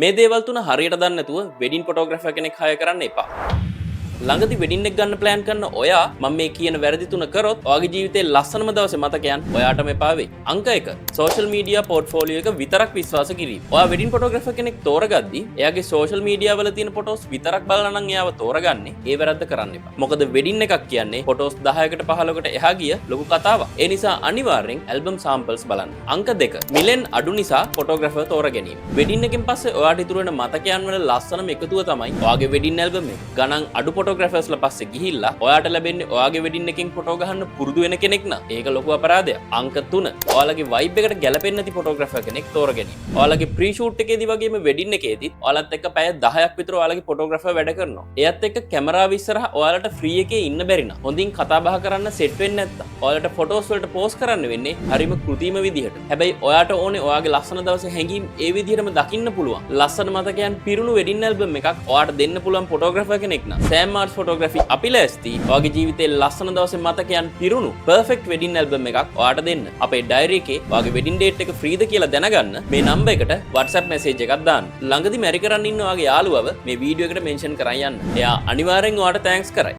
මේ දේවල් තුන හරියට දන්නේ නැතුව වෙඩින් ෆොටෝග්‍රැෆර් කෙනෙක් හයර් කරන්න එපා. ළඟදි වෙඩින් එක ගන්න ප්ලෑන් කරන ඔයා, මම මේ කියන වැරදි තුන කරොත් ඔයාගේ ජීවිතේ ලස්සනම දවසේ මතකයන් ඔයාටම එපා වෙයි. අංක 1, සෝෂල් මීඩියා පෝට්ෆෝලියෝ එක විතරක් විශ්වාස කිරීම. ඔයා වෙඩින් ෆොටෝග්‍රැෆර් කෙනෙක් තෝරගද්දි එයාගේ සෝෂල් මීඩියා වල තියෙන ෆොටෝස් විතරක් බලලා නම් එයාව තෝරගන්නේ, ඒ වැරද්ද කරන්න එපා. මොකද වෙඩින් එකක් කියන්නේ ෆොටෝස් 10කට 15කට එහා ගිය ලොකු කතාවක්. ඒ නිසා අනිවාර්යෙන් ඇල්බම් සාම්පල්ස් බලන්න. අංක 2, මිලෙන් අඩු නිසා ෆොටෝග්‍රැෆර් තෝර ගැනීම. වෙඩින් එකෙන් පස්සේ ඔයාට ඉතුරු වෙන මතකයන් වල ලස්සනම එකතුව තමයි ඔයාගේ වෙඩින් ඇල්බම් එක. ගණන් අඩු ෆොටෝග්‍රැෆර්ස්ලා පස්සේ ගිහිල්ලා ඔයාට ලැබෙන්නේ ඔයාගේ වෙඩින් එකෙන් ෆොටෝ ගහන්න පුරුදු වෙන කෙනෙක් නම්, ඒක ලොකු අපරාධයක්. අංක 3, ඔයාලගේ වයිබ් එකට ගැලපෙන්නේ නැති ෆොටෝග්‍රැෆර් කෙනෙක් තෝර ගැනීම. ඔයාලගේ ප්‍රී ෂූට් එකේදී වගේම වෙඩින් එකේදීත් ඔයාලත් එක්ක පැය 10ක් විතර ඔයාලගේ ෆොටෝග්‍රැෆර් වැඩ කරනවා. එයත් එක්ක කැමරාව ඉස්සරහ ඔයාලට ෆ්‍රී එකේ ඉන්න බැරි නම්, හොඳින් කතා බහ කරන්න සෙට් වෙන්නේ නැත්තම්, ඔයාලට ෆොටෝස් වලට පෝස්ට් කරන්න වෙන්නේ හරිම කෘතිම විදිහට. හැබැයි ඔයාට ඕනේ ඔයාගේ ලස්සන දවසේ හැඟීම් ඒ විදිහටම දකින්න පුළුවන්, ලස්සන මතකයන් පිරුණු වෙඩින් ඇල්බම් එකක් ඔයාට දෙන්න පුළුවන් ෆොටෝග්‍රැෆර් කෙනෙක් නම්, සෑම් ආර්ට්ස් ෆොටෝග්‍රැෆි අපි ලෑස්ති ඔයාගේ ජීවිතේ ලස්සන දවසේ මතකයන් පිරුණු පර්ෆෙක්ට් වෙඩින් ඇල්බම් එකක් ඔයාට දෙන්න. අපේ ඩයරි එකේ ඔයාගේ වෙඩින් ඩේට් එක ෆ්‍රීද කියලා දැනගන්න මේ නම්බර් එකට WhatsApp message එකක් දාන්න. ළඟදි මැරි කරන්න ඉන්න ඔයාගේ යාළුවව මේ වීඩියෝ එකට මෙන්ෂන් කරන් යන්න. එයා අනිවාර්යෙන් ඔයාට thanks කරයි.